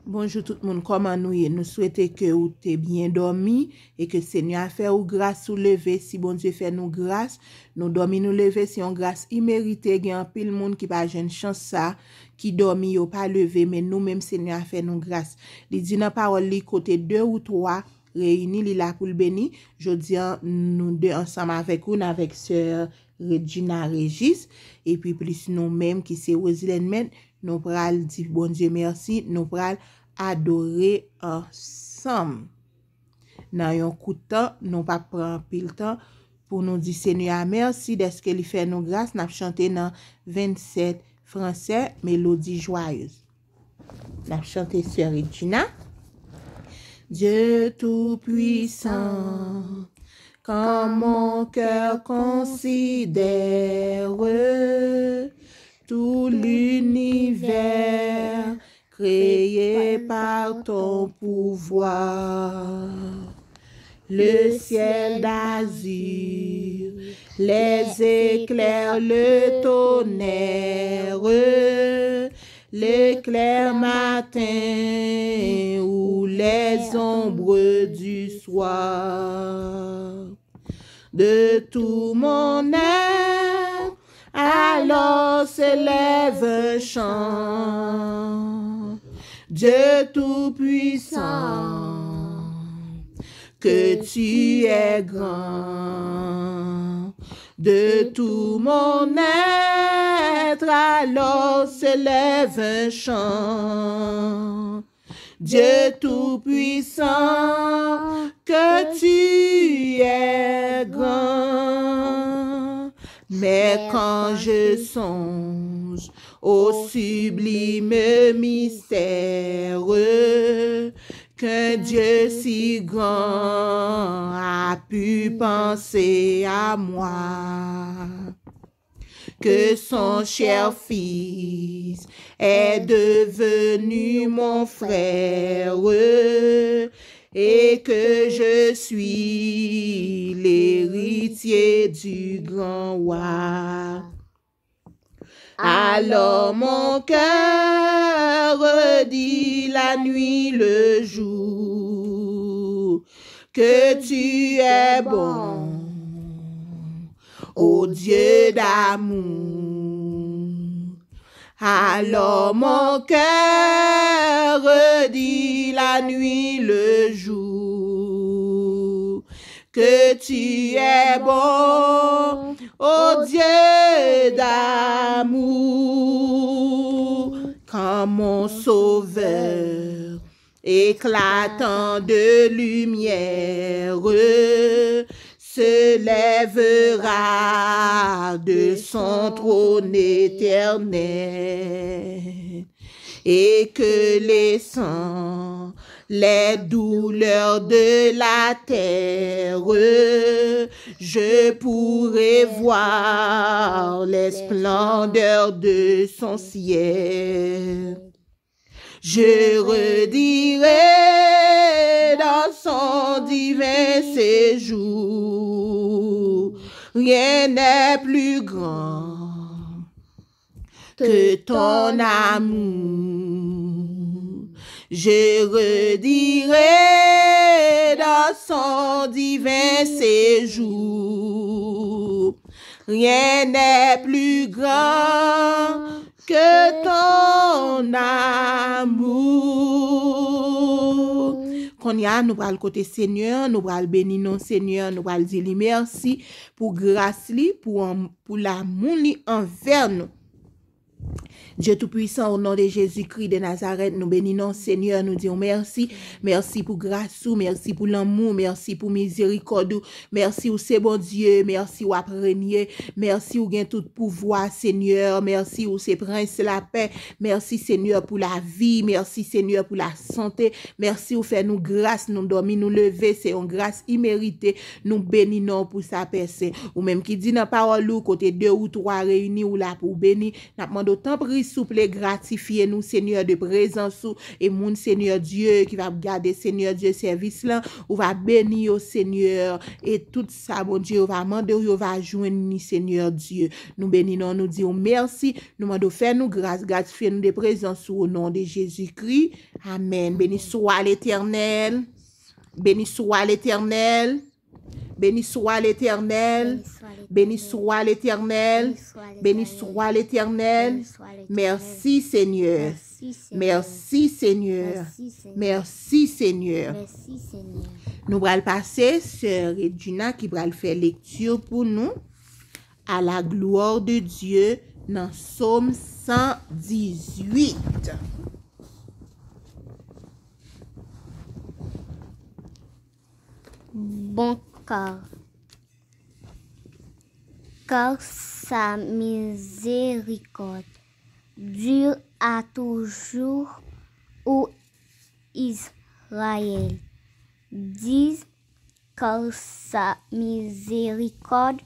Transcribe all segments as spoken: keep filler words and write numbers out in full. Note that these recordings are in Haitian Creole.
Bonjou tout moun, kòman nou ye? Nou swete ke ou te byen dòmi e ke Senyè a fè ou gras ou leve. Si Bondye fè nou gras, nou dòmi nou leve, se yon gras imerite. Gen anpil moun ki pa jwenn chans sa, ki dòmi, yo pa leve, men nou menm Senyè a fè nou gras. Li di nan pawòl li, kote de ou twa reyini, li la pou l beni. Jodi a, nou de ansanm avèk ou, n avèk sè Regina Regis, epi plis nou menm ki se Rosilèn Mèt, nou pral di Bondye mèsi, nou pral adore ansanm. Nan yon kout tan, nou p ap pran anpil tan pou nou di Senyè a mèsi dèske li fè nou gras. N ap chante nan vennsèt fransè, Mélodie joyeuse. N ap chante, sè Regina. Dieu tout-puissant, quand mon cœur considère tout l'univers créé par ton pouvoir, le ciel d'azur, les éclairs, le tonnerre, l'éclair matin ou les ombres du soir. De tout mon être, alors s'élève un chant. Dieu tout-puissant, que tu es grand. De tout mon être, alors s'élève un chant. Dieu tout-puissant, que tu es grand. Mais quand je songe au sublime mystère qu'un Dieu si grand a pu penser à moi, que son cher fils est devenu mon frère et que je suis l'héritier du grand roi. Alors mon cœur redit la nuit, le jour, que tu es bon, ô Dieu d'amour. Alors mon cœur redit la nuit, le jour, que tu es bon, ô Dieu d'amour, quand mon sauveur, éclatant de lumière, se lèvera de son trône éternel, et que laissant les douleurs de la terre, je pourrai voir les splendeurs de son ciel. Je redirai dans son divin séjour, rien n'est plus grand que ton amour. Je redirai dans son divin séjour, rien n'est plus grand que ton amour. Kounye a, nou pral kote Senyè, nou pral beni non Senyè, nou pral di li mèsi pou gras li, pou, an- pou lanmou li anvè nou. Dye Toupwisan, o non de Jezikri de Nazarèt, nou beni non Senyè, nou di w mèsi. Mèsi pou gras ou, mèsi pou lanmou, mèsi pou mizerikòd ou. Mèsi ou se Bondye, mèsi w ap renye, mèsi ou gen tout pouvwa, Senyè, mèsi ou se Prens lapè, mèsi Senyè pou lavi, mèsi Senyè pou lasante, mèsi ou fè nou gras, nou dòmi, nou leve, se yon gras imerite, nou beni non w pou sa, Pè Sen. Ou menm ki di nan pawòl ou, kote de ou twa reyini, ou la pou w beni, n ap mande w, tanpri, Souple, gratifye nou, Senyè, de prezans ou. E moun, Senyè Dye, ki va gade, Senyè Dye, sèvis lan, ou va beni yo, Senyè. E tout sa, Bondye, yo va mande w, yo va jwenn ni, Senyè Dye. Nou beni non, nou di w mèsi. Nou mande w fè nou gras, gratifye nou de prezans ou, o non de Jezikri. Amèn. Beni swa Letènèl. Beni swa Letènèl. Beni swa Letènèl. Beni swa Letènèl. Beni swa Letènèl. Mèsi, Senyè. Mèsi, Senyè. Mèsi, Senyè. Nou pral pase, sè Regina ki pral fè lekti pou nou. À la gloire de Dieu, nan Sòm san dizuit. Bon, car, car sa miséricorde dure à toujours, ô Israël. Dis, car sa miséricorde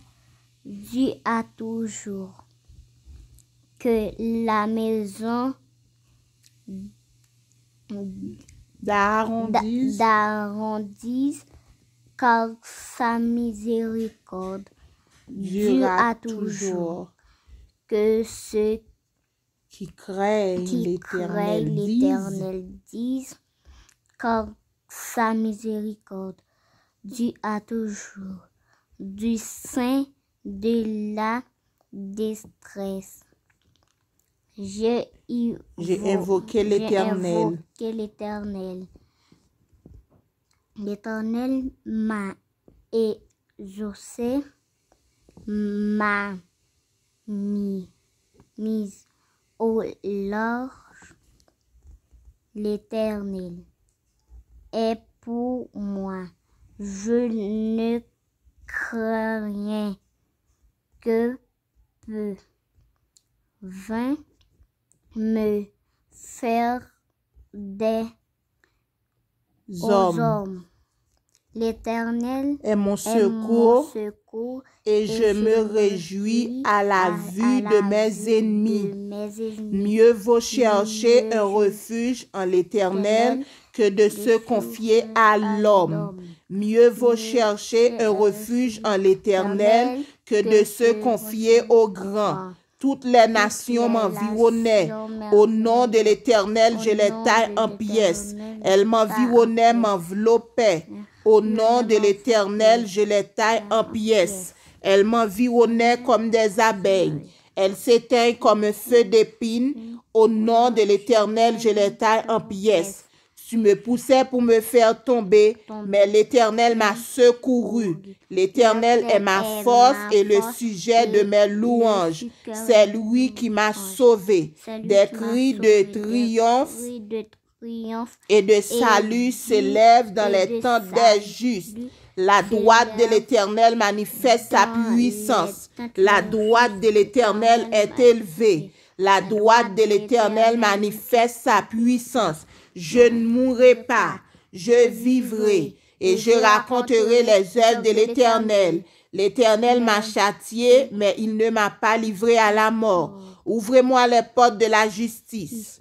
dure à toujours. Que la maison d'Aaron dise, car sa miséricorde dure à toujours. Que ceux qui craignent l'Éternel disent, car sa miséricorde dure à toujours. Du sein de la détresse, j'ai invoqué l'Éternel. L'Éternel m'a exaucé, ma mi-, mise aux louanges. L'Éternel est pour moi. Je ne crains rien. Que peut vint me faire des hommes. L'Éternel est mon secours et je me réjouis à la vue de mes ennemis. Mieux vaut chercher un refuge en l'Éternel que de se confier à l'homme. Mieux vaut chercher un refuge en l'Éternel que de se confier aux grands. Toutes les nations m'environnaient. Au nom de l'Éternel, je les taille en pièces. Elles m'environnaient, m'enveloppaient. Au nom de l'Éternel, je les taille en pièces. Elles m'environnaient comme des abeilles. Elles s'éteignent comme un feu d'épines. Au nom de l'Éternel, je les taille en pièces. Tu me poussais pour me faire tomber, mais l'Éternel m'a secouru. L'Éternel est ma force et le sujet de mes louanges. C'est lui qui m'a sauvé. Des cris de triomphe et de salut s'élèvent dans les tentes des justes. La droite de l'Éternel manifeste sa puissance. La droite de l'Éternel est élevée. La droite de l'Éternel manifeste sa puissance. Je ne mourrai pas, je vivrai et je raconterai les œuvres de l'Éternel. L'Éternel m'a châtié, mais il ne m'a pas livré à la mort. Ouvrez-moi les portes de la justice.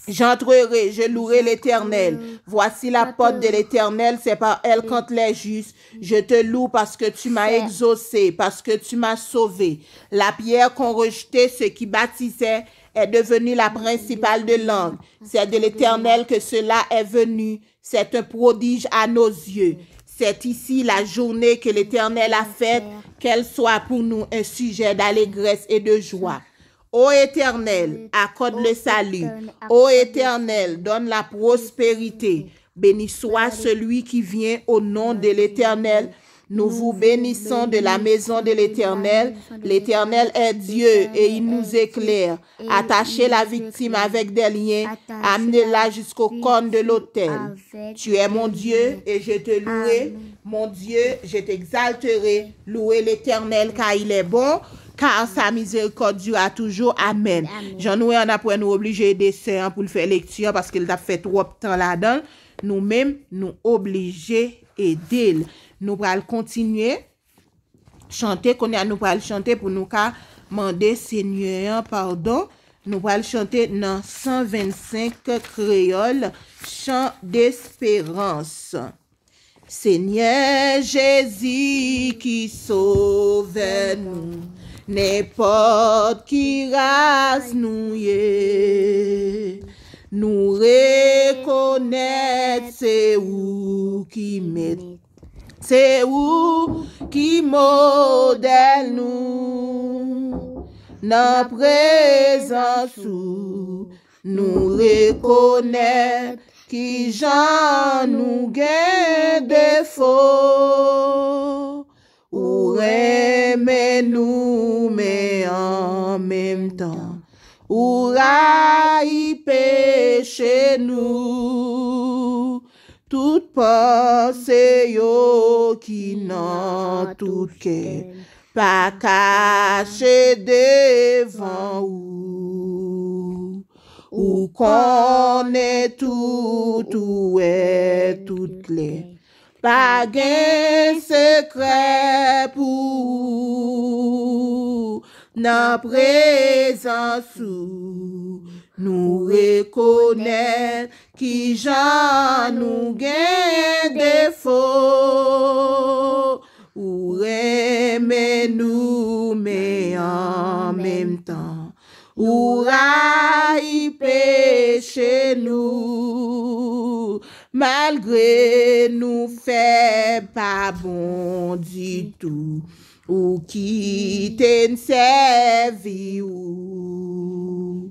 J'entrerai, je louerai l'Éternel. Voici la porte de l'Éternel, c'est par elle qu'entrent les justes. Je te loue parce que tu m'as exaucé, parce que tu m'as sauvé. La pierre qu'ont rejetée ceux qui bâtissaient est devenue la principale de l'angle. C'est de l'Éternel que cela est venu. C'est un prodige à nos yeux. C'est ici la journée que l'Éternel a faite, qu'elle soit pour nous un sujet d'allégresse et de joie. Ô Éternel, accorde le salut. Ô Éternel, donne la prospérité. Béni soit celui qui vient au nom de l'Éternel. Nous vous bénissons de la maison de l'Éternel. L'Éternel est Dieu et il nous éclaire. Attachez la victime avec des liens, amenez-la jusqu'au corne de l'autel. Tu es mon Dieu et je te louerai, mon Dieu, je t'exalterai. Louez l'Éternel car il est bon, car sa miséricorde durera toujours. Amèn. Jan nou wè an apre nou oblije ede sè an pou l fè lekti an paske l t ap fè twòp tan ladan l. Nou menm, nou oblije ede l. Nou pral kontinye chante, kounye a nou pral chante pou nou ka mande Senyè an padon. Nou pral chante nan san vennsenk kreyòl, Chan desperans. Senyè Jezi ki Sovè nou, nenpòt ki ras nou ye, nou rekonèt se ou ki mèt, se ou ki modèl nou. Nan prezans ou, nou rekonèt kijan nou gen defo. Ou renmen nou, men an menm tan, ou rayi peche nou. Tout panse yo ki nan tout kè pa kache devan ou. Ou konnen tout, ou wè tout klè. Pa gen sekrè pou ou. Nan prezans ou, nou rekonèt kijan nou gen defo. Ou renmen nou, men an menm tan, ou rayi peche nou. Malgre nou fèb, pa bon ditou, ou kite n sèvi ou.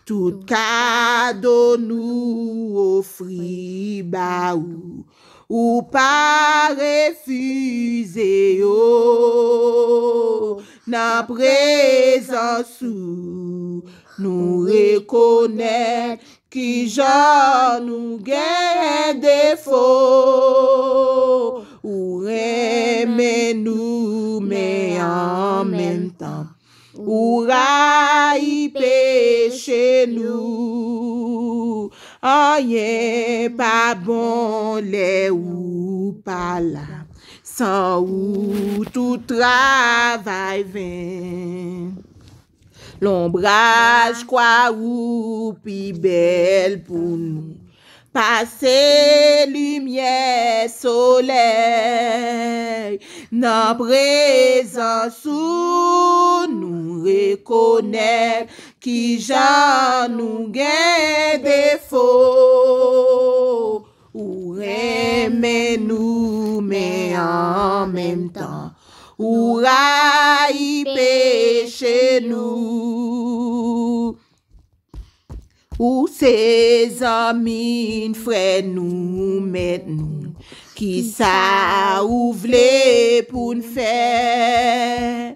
Tout kado nou ofri ba ou, ou pa refize yo. Nan prezans ou, nou rekonèt kijan nou gen defo. Ou renmen nou, men an menm tan, ou rayi peche nou. Anyen pa bon lè ou pa la. San ou, tout travay ven. Lonbraj kwa ou pi bèl pou nou pase limyè solèy. Nan prezans ou, nou rekonèt kijan nou gen defo. Ou renmen nou, men an menm tan, ou rayi peche nou. Ou se zanmi n, frè nou, mèt nou. Kisa ou vle pou n fè?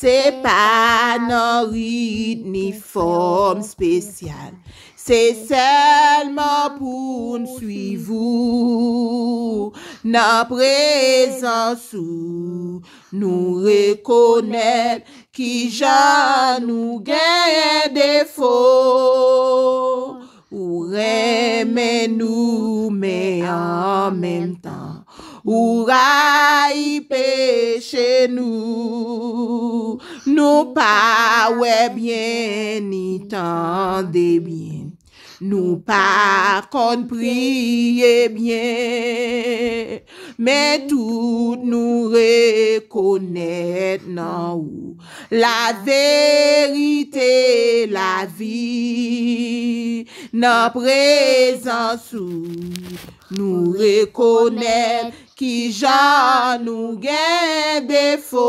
Se pa nan rit ni fòm espesyal. Se sèlman pou n swiv ou. Nan prezans ou, nou rekonèt kijan nou gen defo. Ou renmen nou, men an menm tan, ou rayi peche nou. Nou pa wè byen ni tande byen. Nou pa konn priye byen. Men tout nou rekonèt nan ou laverite, lavi. Nan prezans ou, nou rekonèt kijan nou gen defo.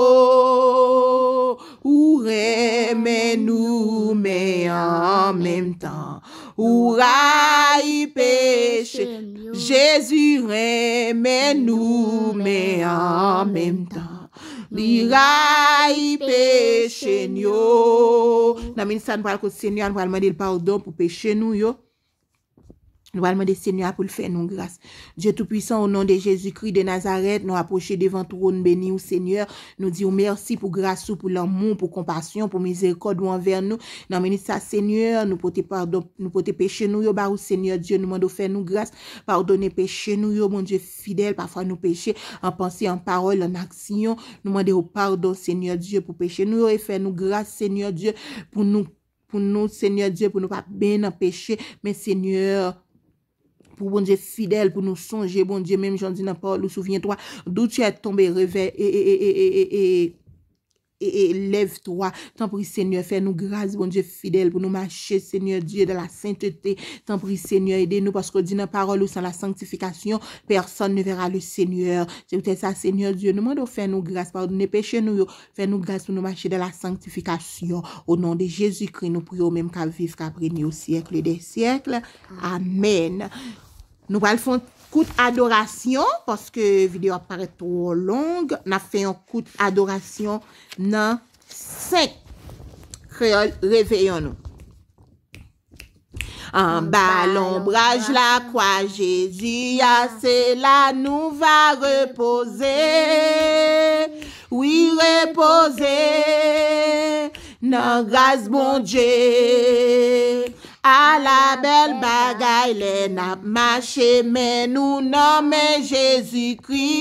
Ou renmen nou, men an menm tan, ou rayi peche n yo. Jezi renmen nou, men an menm tan, li rayi peche n yo. Nan minit sa, nou pral kot Senyè a, nou pral mande l padon pou peche nou yo. Nou pral mande Senyè a pou l fè nou gras. Dye Toupwisan, o non de Jezikri de Nazarèt, nou apwoche devan twòn beni w, Senyè. Nou di w mèsi pou gras ou, pou lanmou, pou konpasyon, pou mizerikòd ou anvè nou. Nan minit sa, Senyè, nou pote padon, nou pote peche nou yo ba ou, Senyè Dye. Nou mande w fè nou gras, padone peche nou yo, Bondye fidèl. Pafwa nou peche an panse, an pawòl, an aksyon. Nou mande w padon, Senyè Dye, pou peche nou yo e fè nou gras, Senyè Dye, pou nou pou nou, Senyè Dye, pou nou pa benyen nan peche, men Senyè, pou Bondye fidèl, pou nou sonje Bondye, menm jan w di nan pawòl ou, souviens-toi d'où tu es tombé, réveille, e, e, e, e, e, e, e, e, lève-toi. Tanpri, Senyè, fè nou gras, Bondye fidèl, pou nou mache, Senyè Dye, dans la sainteté. Tanpri, Senyè, ede nou, paske w di nan pawòl ou, sans la sanctification, personne ne verra le Seigneur. Se poutèt sa, Senyè Dye, nou mande w fè nou gras, padone peche nou yo, fè nou gras pou nou mache dans la sanctification. O non de Jezikri, nou priye w menm k ap viv, k ap renye o syèk dè syèk. Amèn. Nou pral fè yon kout adorasyon, paske videyo a parèt twò long. N ap fè yon kout adorasyon nan senk. Kreyòl, reveyon nou. Anba lonbraj lakwa Jezi a, se la nou va repoze. Wi, repoze nan gras Bondye. Ala bèl bagay lè n ap mache, men nou nan men Jezikri.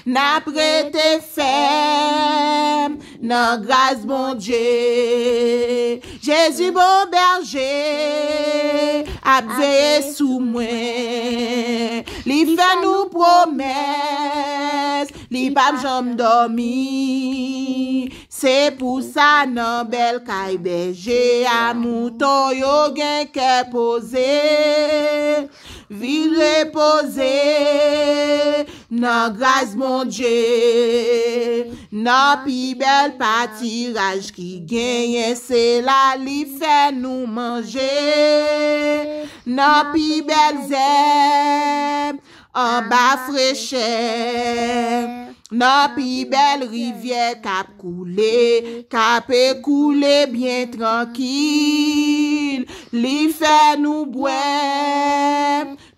N ap rete fèm nan gras Bondye. Jezi bon bèje ap veye sou mwen. Li fè nou pwomès, li p ap janm dòmi. Se pou sa nan bèl kay bèje a, mouton yo gen kè poze. Vin repoze nan gras Bondye, nan pi bèl patiraj ki genyen, se la li fè nou manje, nan pi bèl zèb, anba frechè, nan pi bèl rivyè k ap koule, k ap koule byen trankil, li fè nou bwè.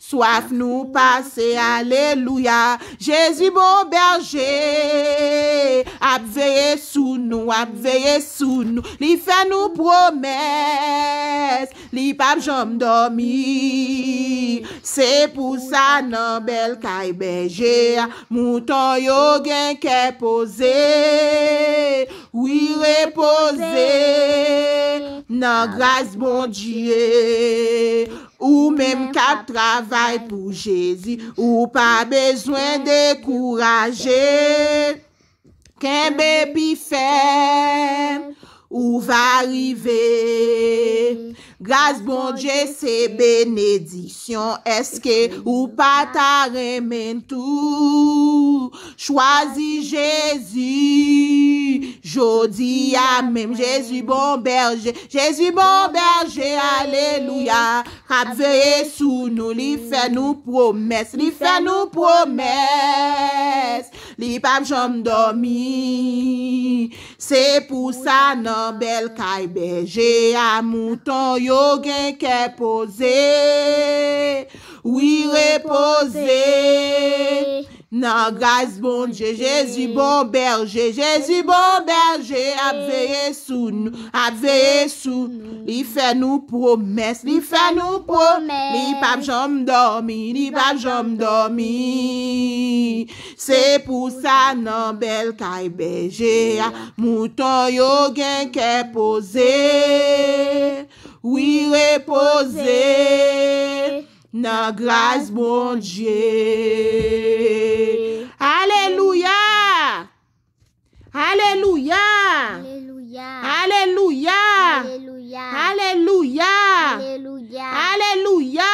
Swaf nou pase, alelouya. Jezi bon bèje, ap veye sou nou, ap veye sou nou. Li fè nou pwomès, li p ap janm dòmi. Se pou sa nan bèl kay bèje a, mouton yo gen kè poze. Wi, repoze nan gras Bondye. Ou menm k ap travay pou Jezi, ou pa bezwen dekouraje. Kenbe pi fèm, ou va rive. Gras Bondye se benediksyon. Èske ou pa ta renmen tou chwazi Jezi jodi a menm? Jezi bon bèje, Jezi bon bèje, alelouya. K ap veye sou nou, li fè nou pwomès, li fè nou pwomès, li p ap janm dòmi. Se pou sa nan bèl kay bèje a, mouton yo gen kè poze. Wi, repoze nan gras Bondye. Jezi bon bèje, Jezi bon bèje, ap veye sou nou, ap veye sou nou. Li fè nou pwomès, li fè nou pwomès, li p ap janm dòmi, li p ap janm dòmi. Se pou sa nan bèl kay bèje a, mouton yo gen kè poze. Wi, repoze nan gras Bondye. Alelouya! Alelouya! Alelouya! Alelouya! Alelouya! Alelouya! Alelouya! Alelouya!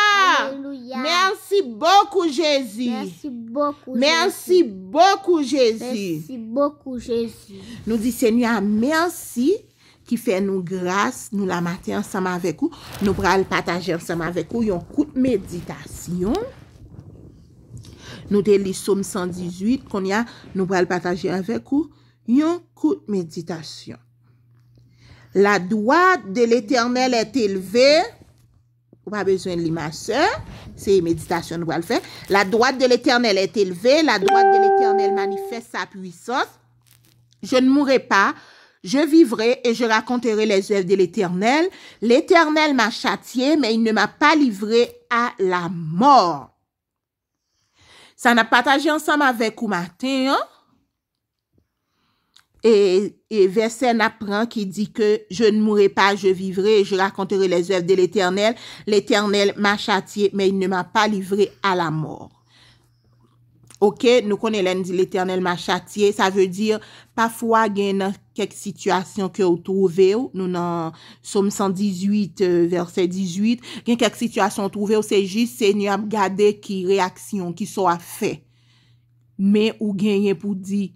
Alelouya! Merci beaucoup, Jésus. Merci beaucoup, Merci Jésus. beaucoup, Jésus. Merci beaucoup, Jésus. Nou di Senyè a mèsi ki fè nou gras, nou la maten ansanm avèk ou. Nou pral pataje ansanm avèk ou yon kout meditasyon. Nou te li Sòm san dizuit, kounye a, nou pral pataje avèk ou yon kout meditasyon. La droite de l'Éternel est élevée Ou pa bezwen li, ma sè. Se meditasyon nou pral fè. La droite de l'Éternel est élevée, la droite de l'Éternel manifeste sa puissance. Je ne mourrai pas, je vivrai et je raconterai les œuvres de l'Éternel. L'Éternel m'a châtié, mais il ne m'a pas livré à la mort. Sa n ap pataje ansanm avèk ou maten an. E, e vèsè n ap pran ki di ke je ne mourrai pas, je vivrai, et je raconterai les œuvres de l'Éternel. L'Éternel m'a châtié, mais il ne m'a pas livré à la mort. Ok, nou konnen lè n di Letènèl m'a châtié, sa vle di pafwa gen nan kèk sitiyasyon ke w twouve w, nou nan Sòm san dizuit, euh, vèsè dizuit, gen kèk sitiyasyon w twouve w, se jis Senyè ap gade ki reyaksyon, ki sa w ap fè. Men ou genyen pou di,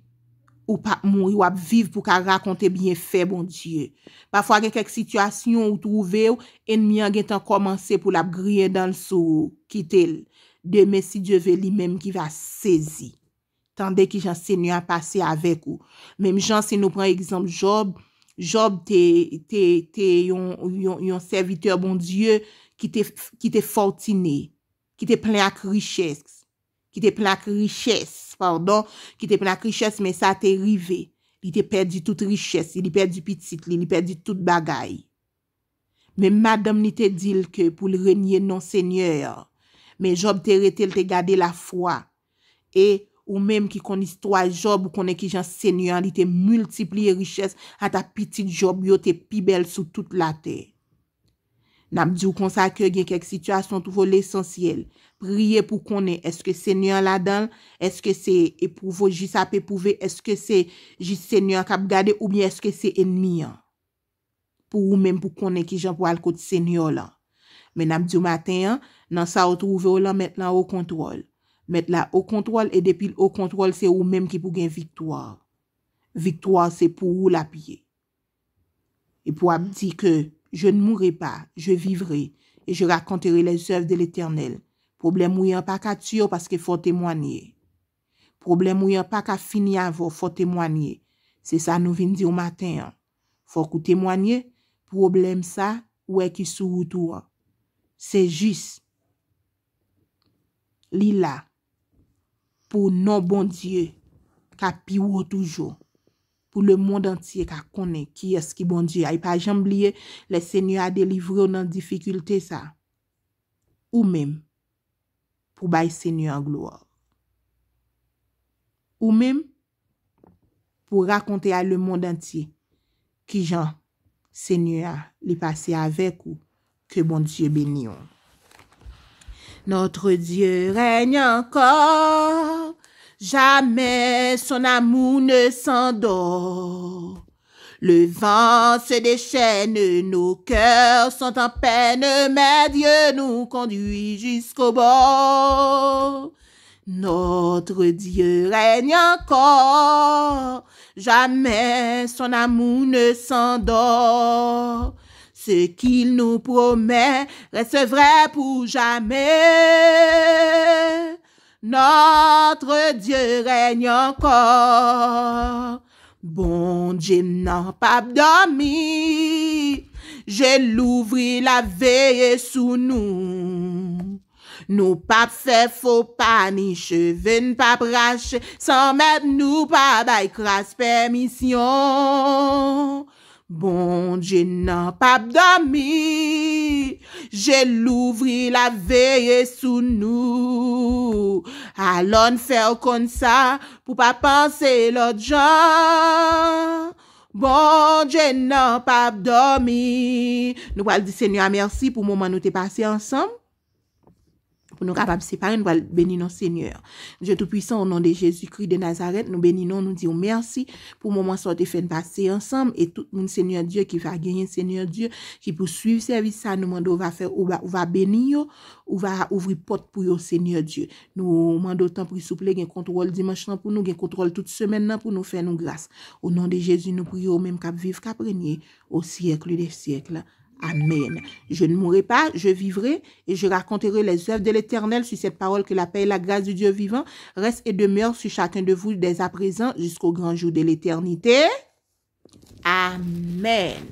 ou p ap mouri, w ap viv pou ka rakonte byenfè Bondye. Pafwa gen kèk sitiyasyon ou twouve w, ènmi an gentan kòmanse pou l ap griyen dan l sou ou, kite l. Demen, si Dye ve, li menm ki va sezi. Tande ki jan Senyè a pase avèk ou. Menm jan si nou pran egzanp Jòb, Jòb te, te, te yon, yon, yon sèvitè Bondye ki te, ki te fòtine, ki te plen ak richès, ki te plen ak richès, padon, ki te plen ak richès, men sa te rive. Li te pèdi tout richès li, li pèdi pitit li, li pèdi tout bagay. Menm madanm li te di l ke pou l renye non Senyè a. Men Jòb te rete, l te gade lafwa. E ou menm ki konn istwa Jòb, ou konnen ki jan Senyè a, li te miltipliye richès, ata pitit Jòb yo te pi bèl sou tout latè. N ap di w konsa ke gen kèk sitiyasyon w twouve w lesansyèl. Priye pou konnen èske Senyè a ladan l, èske se epwouve w jis ap epwouve, èske se jis Senyè a k ap gade oubyen èske se ènmi an. Pou ou menm pou konnen ki jan pou al kot Senyè w lan. Men n ap di w maten an, nan sa w twouve w lan, Mèt lan o kontwòl. Mèt la o kontwòl e depi l o kontwòl, se ou menm ki pou gen viktwa. Viktwa se pou ou l ap ye. Epi w ap di ke, je ne mourrai pas, je vivrai, et je raconterai les œuvres de l'Éternel. Pwoblèm ou yo pa ka tiye w paske fò w temwanye. Pwoblèm ou yo pa ka fini avè w, fò w temwanye. Se sa nou vin di w maten an. Fòk ou temwanye, pwoblèm sa, ou wè ki sou wout ou an. Se jis. Li la. Pou non Bondye ka pi wo toujou. Pou lemonn antye ka konnen kiyès ki Bondye a. E pa janm bliye, lè Senyè a delivre w nan difikilte sa, ou menm, pou bay Senyè a glwa. Ou menm, pou rakonte a lemonn antye ki jan Senyè a li pase avèk ou. Ke Bondye beni w. Notre Dieu règne encore, jamais son amour ne s'endort. Le vent se déchaîne, nos cœurs sont en peine, mais Dieu nous conduit jusqu'au bord. Notre Dieu règne encore, jamais son amour ne s'endort. Ce qu'il nous promet reste vrai pour jamais. Notre Dieu règne encore. Bondye m nan p ap dòmi. Je l ouvri, l ap veye sou nou. Nou p ap fè fo pa ni cheve n p ap rache, san mèt nou pa bay kras pèmisyon. Bondye nan p ap dòmi. Je l ouvri, l ap veye sou nou. Alò n fè w konn sa, pou pa panse lòt jan. Bondye nan p ap dòmi. Nou pral di Senyè a mèsi pou moman nou te pase ansanm. Pou nou kapab separe, nou pral beni non Senyè a. Dye Toupwisan, o non de Jezikri de Nazarèt, nou beni non, nou di w mèsi pou moman sa w te fè n pase ansanm. E tout moun, Senyè Dye, ki va genyen, Senyè Dye, ki pou swiv sèvis sa, nou mande w va fè, ou va, ou va beni yo, ou va ouvri pòt pou yo, Senyè Dye. Nou mande w, tanpri, souple, gen kontwòl dimanch lan pou nou, gen kontwòl tout semèn nan pou nou, fè nou gras. O non de Jezi, nou priye, ou menm k ap viv, k ap renye, au siècle des siècles. Amen. Je ne mourrai pas, je vivrai et je raconterai les œuvres de l'Éternel. Sur cette parole, que la paix et la grâce du Dieu vivant reste et demeure sur chacun de vous dès à présent jusqu'au grand jour de l'éternité. Amen.